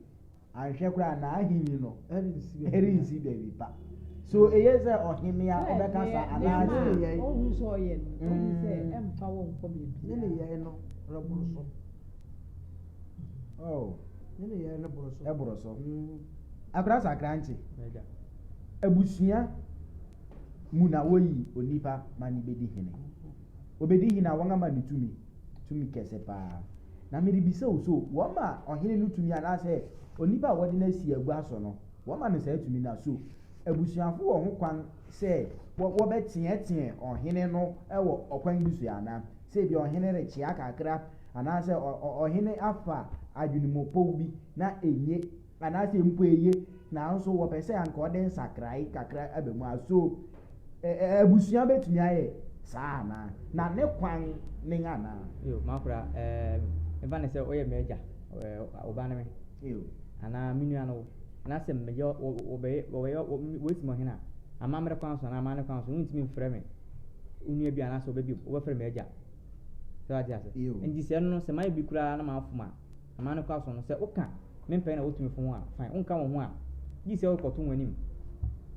anhwɛ koraa na ahenni no ɛrensi baabi pa. So ɛyɛ sɛ ɔhemmea ɔbɛka saa anaasɛ ɔhu sɛ ɔyɛ no, ɔhu sɛ ɛmfa wɔn nkɔ baabi. Ne nneyɛe no reboro so. Oh. Ne nneyɛe no boro so. Ɛboro so. Akora Sakrankye, abusua mu na woyi onipa ma ne bɛdi hene. Obɛdi hene a wɔn ama ne tumi, tumi kɛse paa. Na merebisa wo so, wɔn ma ɔhene no tumi anaasɛ onipa a wɔde no asi agua so no, wɔn ma no saa tumi no so. Abusuafo wɔ ho kwan sɛ wɔbɛteɛteɛ ɔhene no wɔ ɔkwan bi so anaa? Sɛ ebi ɔhene rekyea kakra anaasɛ ɔhene afa adwenemɔpɔw bi na enye anaasɛ mpo eye, nanso wɔpɛ sɛ anka ɔde nsakrae kakra aba mu a, so abusua bɛtumi ayɛ saa anaa? Na ne kwan ne anaa? Yo, makora, mfa ne sɛ woyɛ m'agya, ɔba ne me. Yo. Anaa me nua no wo. Na sɛ meyɛ wɔbɛyɛ wɔsi me ɔhene a, amammerɛ kwan so anaa amanne kwan so, wontumi mfrɛ me wo nua bi anaasɛ ɔba bi, wobɛfrɛ me agya. Sɛ wate ase? Nti sɛ no, sɛ mayɛ bi koraa na mafom a, amanne kwan so no, sɛ woka me mpɛn na wotumi fom a, fine. Wonka wɔn ho a, gye sɛ wokɔto wɔn anim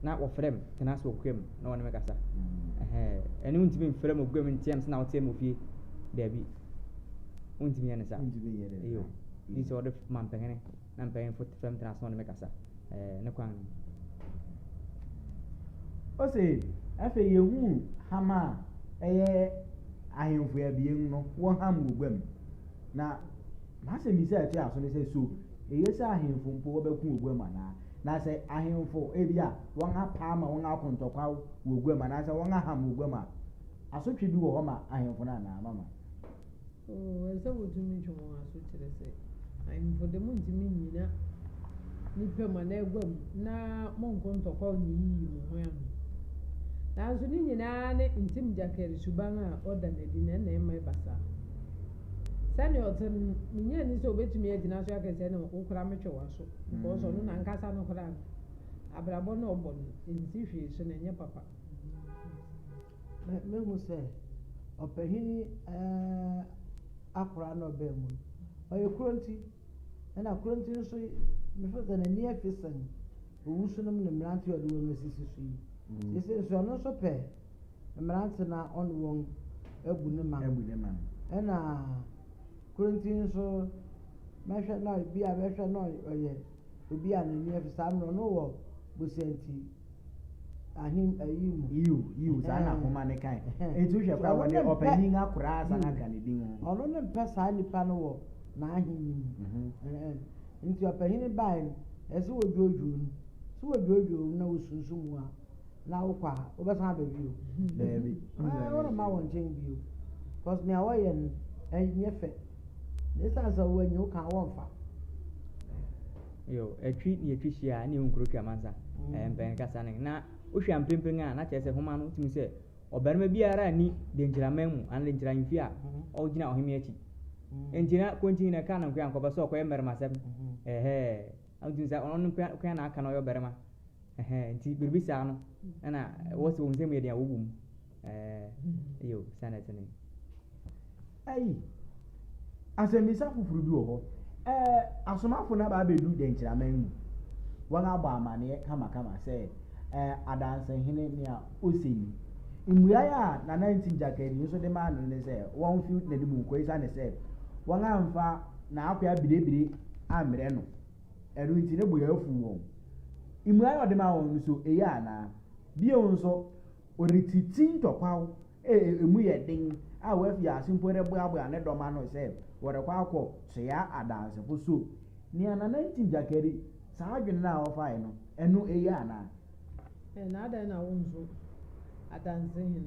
na wɔfrɛ me tena ase wɔ kokoam na wɔne me kasa. Ɛne wontumi mfrɛ me wɔ kokoam nteɛ me sɛ na woteɛ me wɔ fie. Daabi. Wontumi yɛ ne saa. Iyo. Gye sɛ wɔde ma mpɛhene na mpanyinfo frɛ me tena ase na wɔne me kasa. Ne kwan no. Ose, afei yehuu ham a ɛyɛ ahemfo abien no wɔham wɔ gua mu. Na m'asɛmmisa a ɛtoa so ne sɛ, so eye sɛ ahemfo mpo wɔbɛko wɔ gua mu anaa? Na sɛ ahemfo ebi a wɔapa ama wɔn ako ntɔkwaw wɔ gua mu anaasɛ wɔaham wɔ gua mu a, asotwe bi wɔ hɔ ma ahemfo no anaa, mama? Oh, ɛsɛ sɛ wotumi twe wɔn aso kyerɛ sɛ ahemfo de montumi nnyina nnipa mu anaa agua mu na monko ntɔkwaw nyiyiyi mo ho ano. Nanso ne nyinaa ne Ntim Gyakari suban a ɔda no adi no ɛna ɛma ɛba saa. Sɛnea ɔte no, minnye nni sɛ obetumi agyina so aka sɛ ɛne wo koraa metwe w'aso because ɔno n'ankasa no koraa no, abrabɔ no a ɔbɔ no, ensi hwee so na ɛnyɛ papa. Me mehu sɛ ɔpanyin ɛɛ akora na ɔbaa mu no, ɔyɛ kuronti. Ɛna kuronti nso mefo sɛ n'ani afi sen owusu nom ne mmerante a ɔde wɔn asisi so yi. Sese nso ɔno nso pɛ mmerante na ɔne wɔn abu ne man. Abu ne man. Ɛna kuronti nso mɛhwɛ na bi a mɛhwɛ na ɔyɛ obi a n'ani afi saa mmerɛ ɔno wɔ bosanti ahen ayi mu. Yiw, yiw, saa na nhoma no kae. Enti wohwɛ koraa wɔde ɔpanyin akora asan aka ne din ho. Ɔno ne mpɛ saa nipa no wɔ n'ahenni mu. Nti ɔpanyin bae no, ɛsɛ sɛ wodwoodwoo no. Sɛ wodwoodwoo no na wosunsum mu a, na wokɔ a, wobɛsan aba bio. Daabi. Woremma wɔn nkyɛn bio. Because nea wɔyɛ no, ɛnyɛ fɛ. Na esiane sɛ wɔanyi wo ka a, wɔmfa. Yo, ɛtwi ne ɛtwi hyia a, ɛne ɛhu kuro twa mansa. Ɛyɛ mpɛn kasa ne. Na wohwɛ a mprempren a, na kyerɛ sɛ homa no wotumi sɛ ɔbarima biara nni denkyiraman mu anaa denkyira ahemfie a ɔgyina ɔhemmea akyi. Enti na konkyin na ɛka no nkoa nkɔbɛ sɛ ɔkɔyɛ mmarimasɛm. Ɛhɛɛ. Wotumi sɛ ɔno nkoa na aka na ɔyɛ ɔbarima. Ɛhɛɛ, nti biribi saa no, ɛna ɛwɔ sɛ wɔn nsam yɛ den a wɔbu mu. Ɛɛ, yo, saa na ɛte ne. Ayi, asɛmmisa foforo bi wɔ hɔ. Ɛɛ, asomafo no aba abedu dɛnkyiraman mu. Wɔabɔ amanneɛ kamakama sɛ, ɛɛ, adansehene nea ose ni. Mmuae a Nana Ntim Gyakari nso de maa no ne sɛ wɔmfi n'anim nkɔ esiane sɛ wɔamfa n'akoa birebire ammrɛ no. Ɛno nti, ne bo afuw wɔn. Mmuae a ɔde maa wɔn no, so eye anaa? Bio nso, ɔretiti ntɔkwaw a emu yɛ den a wafi ase mpo reboaboa ne dɔm ano sɛ wɔrekɔ akɔsoa Adansefo. So nea Nana Ntim Gyakari, saa adwene no a ɔfae no, ɛno eye anaa? Na adɛn na wo nso, Adanse hene,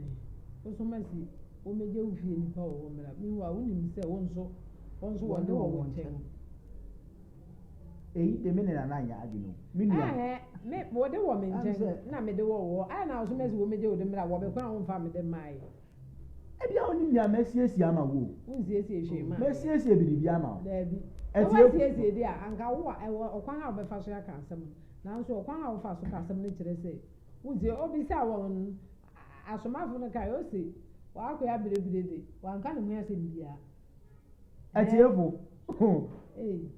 wosoma si wommegye wo fie nnipa wɔ hɔ mmra? Meanwhile, wunim sɛ wo nso, wɔn nso wɔde wɔ wo nkyɛn. Eyi de me ne Nana nyɛ adwene o. Me nua. Ɛhɛn, me, wɔde wɔ me nkyɛn, na mede wɔ wo hɔ. Adɛn na wosoma si wommegye wo de mmra wɔ me kwan a womfa me de mmaeɛ? Ebia wonim nea masiesie ama wo o. Wonsiesie hwee mmaa me. Masiesie biribi ama wo. Daabi. Sɛ woasiesie de a, anka wo a, ɛwɔ ɔkwan a wobɛfa so aka asɛm no. Nanso ɔkwan a wofa so ka asɛm no kyerɛ sɛ wuntie. Obisaa wɔn asomafo no kae, ose, W'akoa birebire de, wanka ne ho asɛm biara. Atiefo,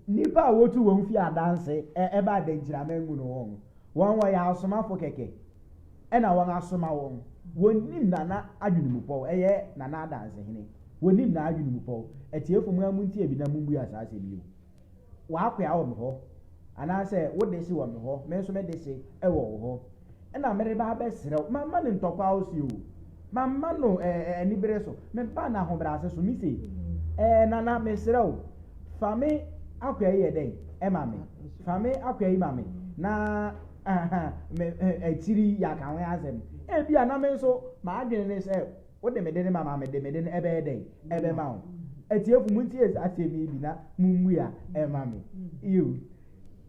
nnipa a wotu wɔn fi adanse ba adankyiraman mu no wɔn, wɔn wɔyɛ asomafo kɛkɛ, ɛna wɔn asoma wɔn. Wɔnnim Nana adwenemupɔw, ɛyɛ Nana Adansehene. Wɔnnim n'adwenemupɔw. Atiefo, mo ara muntie bi na mummua saa asɛm yi o. W'akoa wɔ me hɔ, anaasɛ wo dehye wɔ me hɔ, me nso me dehye wɔ wo hɔ. Ɛna mereba abɛsrɛ wo, mamma no ntɔkwaw so o, mamma no ɛɛ anibere so, mebaa no ahobrɛase so, mise, ɛɛ Nana, mesrɛ wo, fa me akoa yi yɛ dɛn ɛma me, fa me akoa yi ma me, na me akyiri yi yɛaka ho asɛm. Ebia na me nso m'adwene ne sɛ Wode me de no ma ma mede me de no ɛbɛyɛ dɛn? Ɛbɛma wo. Atiefo montie saa asɛm yi bi na mommua ɛma me. Yiw.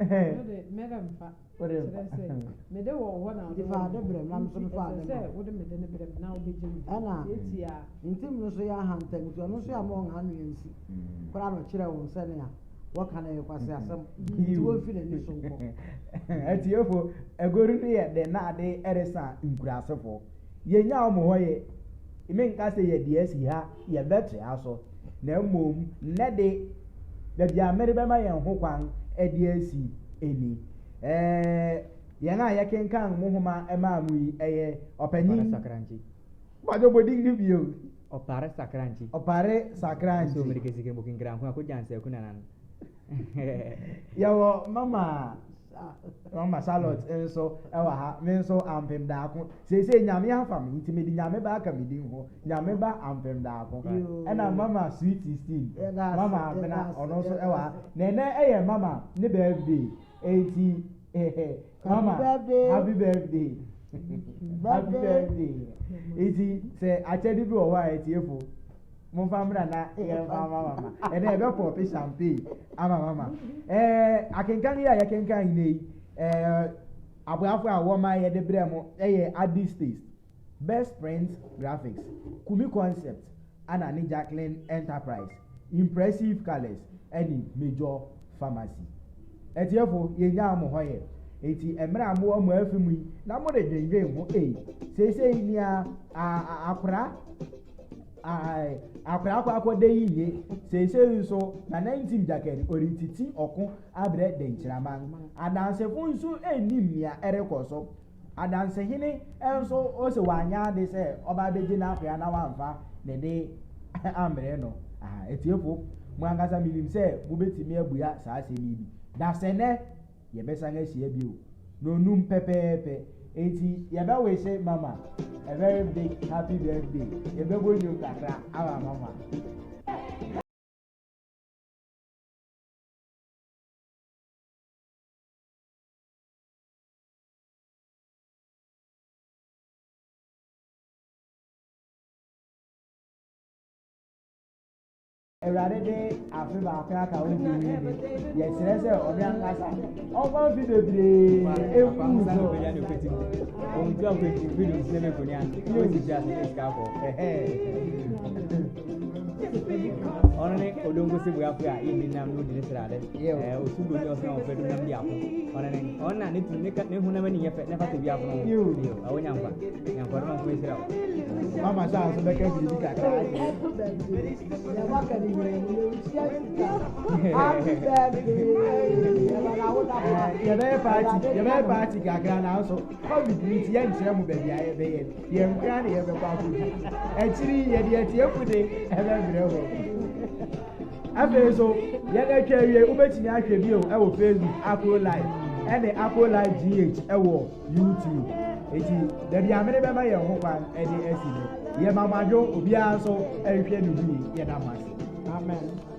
Mede meremfa. Kyerɛ sɛ, mede wɔ wo hɔ na wode wɔ me hɔ. Nti ɛsɛ sɛ wode me de no brɛ me na wobɛgye me Ɛna tiatia. Ntim no nso yɛ ahantan nti ɔno nso amma wɔn ano ansi koraa na ɔkyerɛɛ wɔn sɛnea wɔka no yɛ nkwaseasɛm nti wɔmfi n'ani so nkɔ. Atiefo, agoru no yɛ den na ade resa nkuraasefo. Yɛnyaa wɔn hɔ yɛ, menka sɛ yɛde asi ha, yɛbɛtoa so, na mmom nnɛ de, baabi a merebɛma yɛn ho kwan de asi ni. Ɛɛ, yɛn a yɛkenkan mo nhoma maa mo yi, ɛyɛ ɔpanyin. Ɔpare Sakrankye. Bàjọ́ bɔ din no bio. Ɔpare Sakrankye. Ɔpare Sakrankye. Nso mmerikesi kembo kinkranko akogya nsɛku nanan. Yɛwɔ mama Mama Charlotte nso wɔ ha. Me nso ampem daako. Seesei Nyame afa me nti mede Nyame ba aka me din ho. Nyame ba ampem daako. Ɛna Mama Sweet 16. Mama Abena ɔno nso wɔ ha. Na ɛnɛ ɛyɛ Mama ne birthday. Enti Mama happy birthday. Happy birthday. Enti sɛ akyɛde bi wɔ hɔ a atiefo. Momfa mmra na yɛmfa ama mama. Ɛnɛ yɛbɛpɔpe champagne ama mama. Ɛɛ akenkan yi a yɛkenkan yi yi ɛɛ aboafo a wɔma yɛde brɛ mo ɛyɛ Addis Taste, Best Print Graphics, Kumi Concept, ana ne Jacqueline Enterprise. Impressive Colours ɛne Major Pharmacy. Atiefo, yɛnyaa mo hɔ yɛ. Enti mmerɛ a mowɔ mo afi mu yi, na moredwendwen ho ei, seesei nea a, a, akora a, akora akɔ akɔda yi nye, seesei nso Nana Ntim Gyakari ɔretiti ɔko abrɛ Denkyiraman. Adansefo nso nnim nea ɛrekɔ so. Adansehene nso ose wanyɛ ade sɛ ɔba abɛgye n'akoa na wamfa ne de ammrɛ no. Aha, atiefo, mo ankasa menim sɛ mobɛtumi abua saa asɛm yi bi. Da sɛ nnɛ, yɛbɛsan ahyia bio. Nonum pɛpɛɛpɛ. Enti yɛbɛwehye Mama a very big happy birthday. Yɛbɛbɔ nnwom kakra ama Mama. Awurade de afe baako aka wo mfe yi de, yɛsrɛ sɛ ɔno ankasa ɔmfa mfe bebree ngu so. Ɔno ne odonko se buafo a yɛnni nam no di ne srade. Osu broni ɔsena ɔfɛ do nam di ako. Ɔno ne ɔno na ne tu ne ka ne honam ani nyɛ fɛ ne fata bi afono ho. Yo, awo nyankwa. Nyankwa do manko esira wo. Mama sɛ aso bɛka biribi kakra akyerɛ. Yɛbɛyɛ party, yɛbɛyɛ party kakra nanso covid nti yɛnkyerɛ mo baabi a yɛbɛyɛ. Yɛn nkura ne yɛbɛkɔ akɔdi. Akyiri yɛde atiefo de ɛbɛbrɛ wɔ. Afei nso, yɛn atwa awie, wobɛtumi ahwɛ bio wɔ Facebook, Akro Live, ɛne Akro Live GH wɔ YouTube. Eti, dabi amene bɛma yɛn ho kwan ɛde asi no. Yɛ ma mo adwo, obiara nso nhwɛ ne ho yie. Yɛda mo ase. Amen.